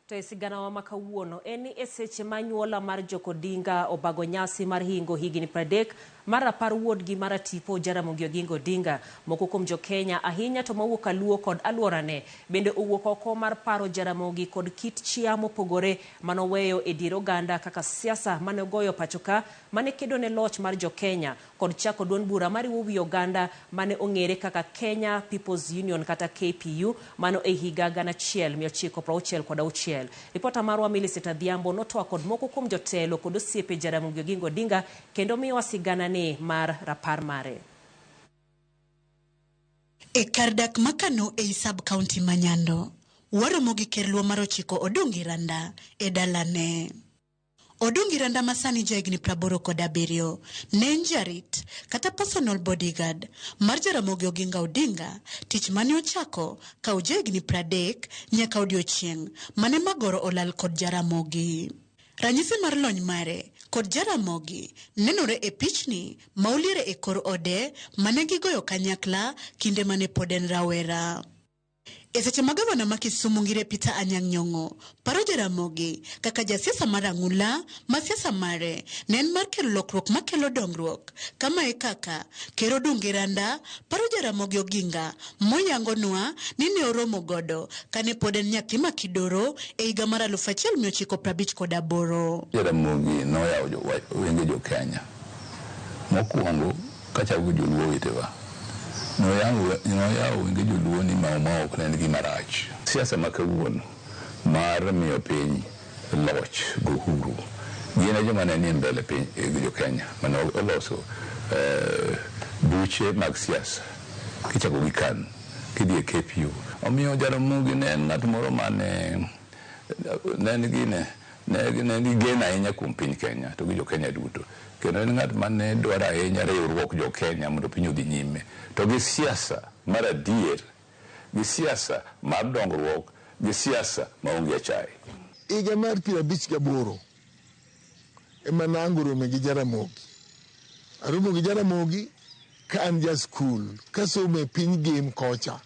To e siganawa ma kawuono en ni e seche ma anyuola mar Jokodinga obago nyasi mar hingo higni 30 mar rapar wuodgi mar atipo Jaramogi Oginga Odinga, moko kuom jokenya ahinya to mawuok Kaluo kod aluorane bende owuok oko mar paro Jaramogi kod kit chia mopogore manoweyo e dier oganda kaka siasa mane ogoyo pachoka mane kedo ne loch mar jokenya kod chako duond bura mariwo wi oganda mane ong'ere kaka Kenya People's Union kata KPU mano e higa 1966. Ripota marwa Millicent Adhiambo notwak kod moko kuom jotelo kod osiepe Jaramogi Oginga Odinga kendo miyowa siganani mar rapar mare. E kar dak ma Kano ei sub county ma Nyando, waromo gi ker Luo mar ochiko Odungi Randa e dalane. Odungi Randa ma sani jahigni 87 ne en jarit kata personal bodyguard mar Jaramogi Oginga Odinga, tich mane ochako ka ojahigni 30 nyaka odiochieng' mane magoro olal kod Jaramogi. Ranyisi mar lony mare kod Jaramogi nenore e pichni ma oliere e kor ode mane gigoyo kanyakla kinde mane pod en rawera. E seche ma gavana ma Kisumu Ngire Peter Anyang' Nyong'o paro Jaramogi kaka jasiasa mar ang'ula ma siasa mare ne en mar kelo lokruok makelo dongruok. Kama e kaka Ker Odungi Randa paro Jaramogi Oginga moyangonwa ni ne oromo godo kane pod en nyathi ma kidoro e higa mar 1958. Jaramogi noyawo wenge jo Kenya. Mokwongo kachako gi joluo wetewa, noyawo wenge joluo ni Mau Mau ok ne en gima rach. Siasa ma kawuono mar miyo piny loch go uhuru gin e joma ne nie mbele piny jo Kenya mane oloso buche mag siasa kichako gi KANU kidhi e KPU. Omiyo Jaramogi ne en ng'at moro mane ne en gine ne nigi geno ahinya kuom piny Kenya to gi jo Kenya duto. Kendo en ng'at mane dwaro ahinya riwruok jo Kenya mondo piny odhi nyime. To gi siasa mar adier, gi siasa mar dongruok, gi siasa maonge achaye. Higa mar 58 ema nango rome gi Jaramogi. Aromo gi Jaramogi ka an ja skul, kasomo e piny Gem kocha.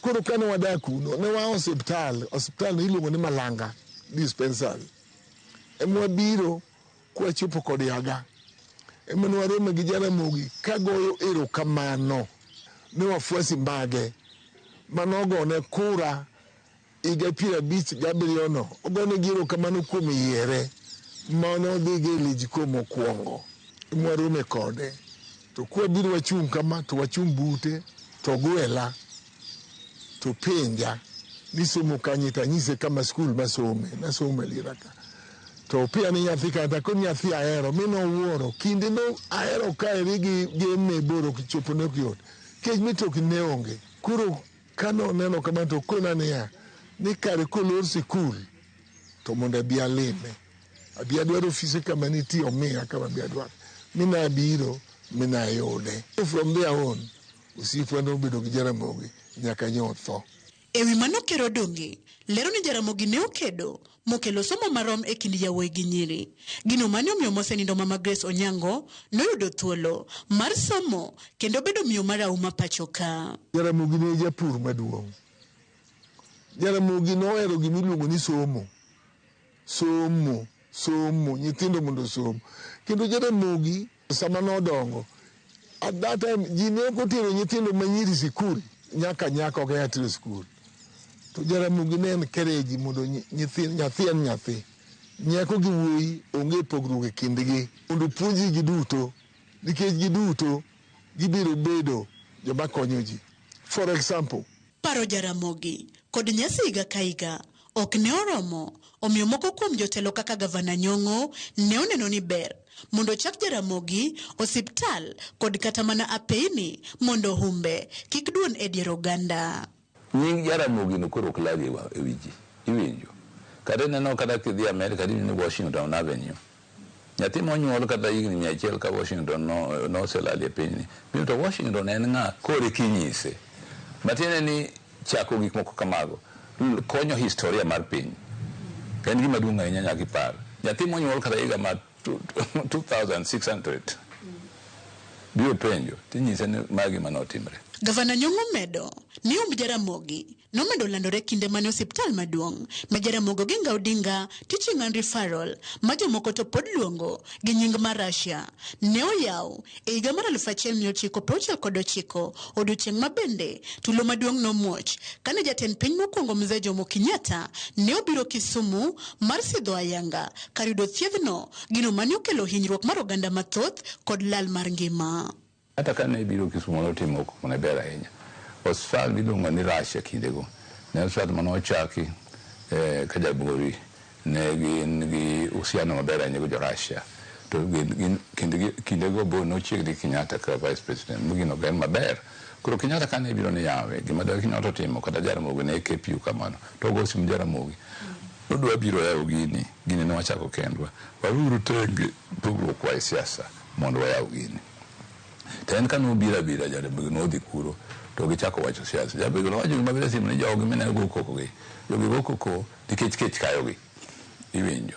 Koro kane wadak kuno, ne waa osiptal, osiptal no iluongo ni Malanga Dispensary. Ema wabiro kwachopo kod Yaga. Ema ne warome gi Jaramogi kagoyo erokamano ne wafuasi mage manogone kura higa 57 no. Ogonegi erokamano kuom yiere manodhi go e Lijko mokwongo. Ema warome kode. To kwabiro wachung' kama to wachung' bute to ogwela to penja ni somo kanye to anyise kama skul masome nasomo e Lira ka. To opiya ni nyathi kata koni nyathi ahero mi nowuoro kinde no ahero kaeri gi Gem boro chopo ne ok yot kech mitokni ne onge. Koro kane oneno kamano to okona niya ni kare kolor sikul to mondo abi alime. Abi adwar ofise kama nitie omiya kama abi adwar. Mi nabiro mi nayude. From there on osiepwa nobedo gi Jaramogi nyaka nyo otho. E wi mano Ker Odungi lero ni Jaramogi ne okedo mokelo somo marom e kind yawuoyi gi nyiri. Gino mane omiyo mosenindo Mama Grace Onyango noyudo thuolo mar somo kendo bedo miyo marahuma pacho ka. Jaramogi ne japur maduong'. Jaramogi nohero gima iluongo ni somo. Somo, somo, nyithindo mondo osom. Kendo Jaramogi sama nodongo, at that time ji ne ok otero nyithindo manyiri sikul, nyaka nyako ok nya tero sikul. To Jaramogi ne encourage mondo nyathi en nyathi. Nyako gi wuoyi onge pogruok e kindgi. Mondo opuonjgi giduto, nikech giduto gibiro bedo joma konyo ji. For example, Paro Jaramogi kod nyasi higa ka higa ok ne oromo, omiyo moko kuom jotelo kaka Gavana Nyong'o ne oneno ni ber mondo ochak Jaramogi osiptal kod kata mana apeini mondo humbe kik duon e dier oganda. Nying Jaramogi no koro ok lal e wi ji. Iwinjo. Kata ineno kata kidhi Amerika tiwinjo ni Washington Avenue. Nyathi monyuol kata higni 100 ka Washington noselal e pinyni. Biro to Washington en ng'a koro kinyise. Matiende ni chako gik moko kamago konyo historia mar piny. En gima duong' ahinya nyaka ipar. Nyathi monyuol kata higa mar 2600 biro penjo tinyise ni magi mane otimre. Gavana Nyong'o medo ni umb Jaramogi nomedo landore kinde mane osiptal maduong' ma Jaramogi Oginga Odinga Teaching and Referral ma jomoko to pod luongo gi nying mar Russia ne oyaw e higa mar 1969, odiochieng' ma bende tulo maduong' nomuoch kane jatend piny mokwongo Mzee Jomo Kenyatta ne obiro Kisumu mar sidho ayanga kar yudo thiedhno, gino mane okelo hinyruok mar oganda mathoth kod lal mar ngima. Kata ka ne biro Kisumu notimo koko ne ber ahinya. Osiptal miluongo ni Russia kindego ne osiptal mane ochaki ka Jamhuri ne gin gi uhusiano maber ahinya gi jo Russia. To gin kindego bo nochiegni gi Kenyatta kaka vice president mi gino oger maber. Koro Kenyatta kane biro ni yawe gima dwa Kenyatta otimo kata Jaramogi ne KPU kamano to ogo simu Jaramogi. Nodwa biro yawo gini, gini ne wachako kendwa. Waweuru tenge pogruok wa e siasa mondo wayaw gini. To en kane obiro abira Jaramogi nodhi kuro to gichako wacho siasa. Jaramogi nowacho gima ber e simu ni jogi mineno go koko gi. Jogi go koko nikech kech kayogi. Iwinjo.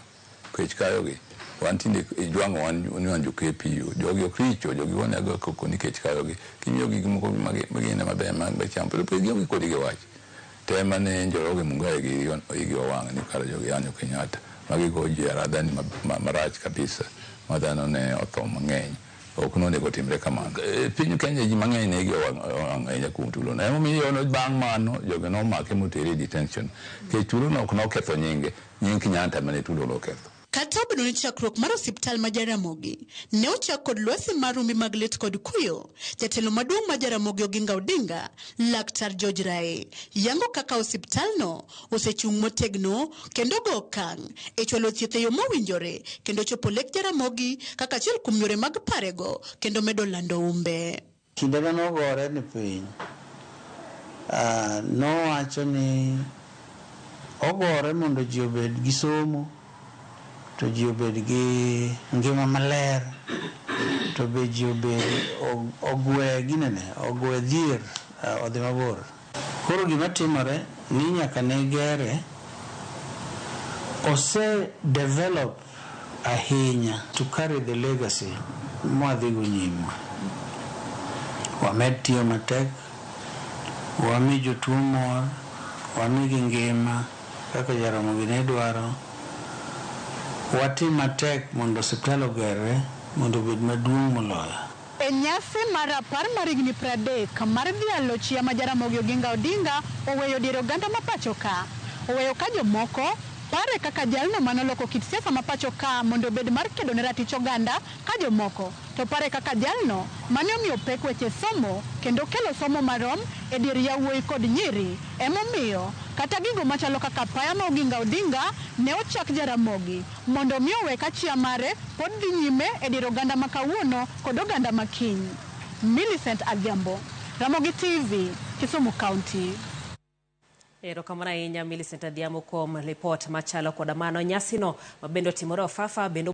Kech kayogi. Wan tinde ijwang'o wan ni wan jo KPU. Jogi ok richo, jogi gone agoya koko nikech kayogi. Kimiyogi gik moko magine maber ma cham to gionge kodi gi wach. To ema ne Njoroge Mungai gi igi owang' ni kara jogi yanyo Kenyatta. Ma gigo ji aradha ni marach kabisa ma dhano ne otho mang'eny. Ok nonego timre kamano. Piny Kenya ji mang'eny ne igi owang' ahinya kuom tulono. Emomiyo bang' mano jogi nomake motere e detention. Nikech tulono ok noketho nyinge, nying Kenyatta mane tulono oketho. Kata obedo ni chakruok mar osiptal ma Jaramogi ne ochak kod lwasi mar rumbi mag lit kod kuyo, jatelo maduong' ma Jaramogi Oginga Odinga, Laktar George Rae, yango kaka osiptalno osechung' motegno kendo go okang' e chwalo thieth e yo mowinjore kendo chopo lek Jaramogi kaka achiel kuom yore mag parego kendo medo lando umbe. Kinde mane ogore ni piny, nowacho ni ogore mondo ji obed gi somo, to ji obed gi ngima maler, to be ji obed ogwe ginene, ogwe dhier odhi mabor. Koro gima timore ni nyaka ne gere ose develop ahinya to carry the legacy mwadhigo nyime. Wamed tiyo matek, wami jotuo mor, wamigi ngima kaka Jaramogi ne dwaro. Watim matek mondo osiptal ogerre mondo obed maduong' moloyo. E nyasi mar rapar mar higni 30 mar dhialo chia ma Jaramogi Oginga Odinga oweyo dier oganda ma pacho ka. Oweyo ka jomoko pare kaka jalno manoloko kit siasa ma pacho ka mondo obed mar kedo ne ratich oganda, ka jomoko to pare kaka jalno mane omiyo pek weche somo kendo kelo somo marom e dier yawuoyi kod nyiri. Emomiyo kata gigo machalo kaka apaya ma Oginga Odinga ne ochak Jaramogi mondo mi owe ka chia mare pod dhi nyime e dier oganda ma kawuono kod oganda ma kiny. Millicent Adhiambo, Ramogi TV, Kisumu County. Erokamano ahinya Millicent Adhiambo kuom ripot machalo koda mano. Nyasino mabende otimore Ofafa bende.